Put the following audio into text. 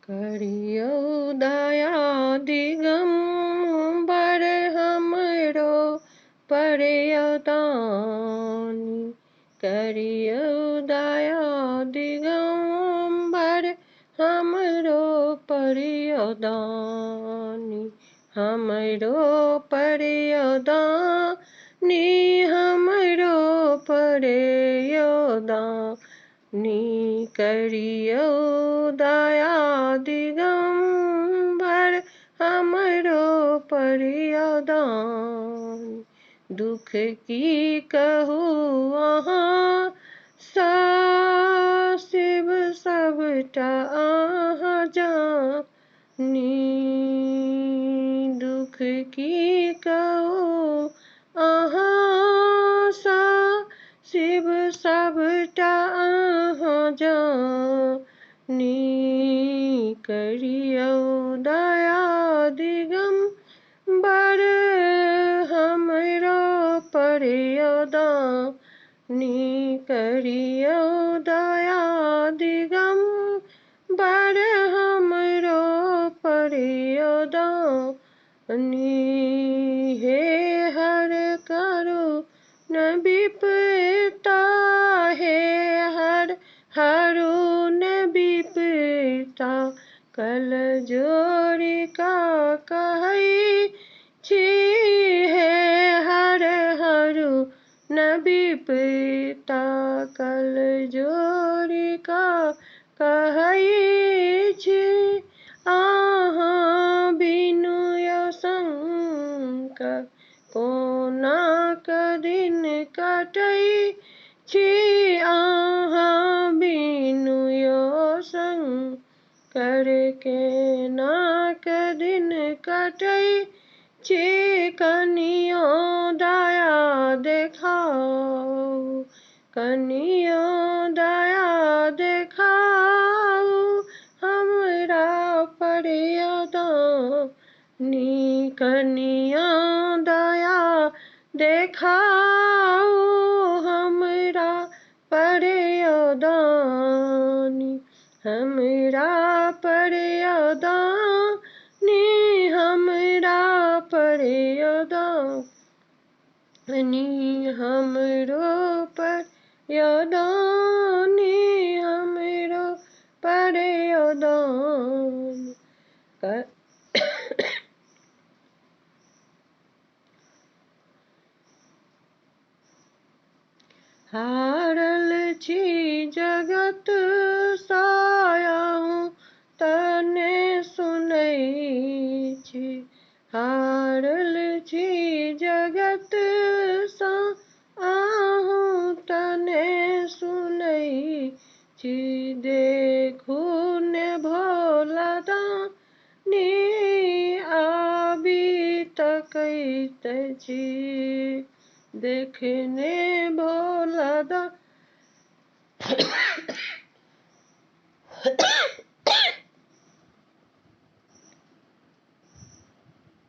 करियौ दया दिगम्बर हमरो परयदानी। करियौ दया दिगम्बर हमरो परयदानी। हमरो परयदानी, हमरो परयदानी। करियौ दया दिगम्बर हमरो परयदानी। दुख की कहू अहाँ सा शिव सबटा अहाँ जानी। दुख की कहू अहाँ सा शिव सबटा अहाँ जानी। करियौ दया दिगम्बर हमरो परयदानी। करियौ दया दिगम्बर हमरो परयदानी। हे हर करू न विपता, हे हर हरू न विपता। कल जोड़ि कऽ कहै छी, हे हर हरू न विपता। कल जोड़ि कऽ कहै छी, अहाँ बिनु यौ शंकर कोना कऽ दिन कटै छी। अहाँ बिनु यौ शंकर केना कऽ दिन कटै छी। कनियो दया देखाउ, कनियो दया देखाउ हमरा परयदानी। कनियो दया देखाउ हमरा परयदानी। हमरा परयदानी, हमरा परयदानी। हमरो परयदानी, हमरो परयदानी। हारल छी जगत सँ अहूँ तने सुनै छी। हारल छी जगत सँ अहूँ तने सुनै छी। देखू ने भोला दानी आबि तकैत छी। देखने भोला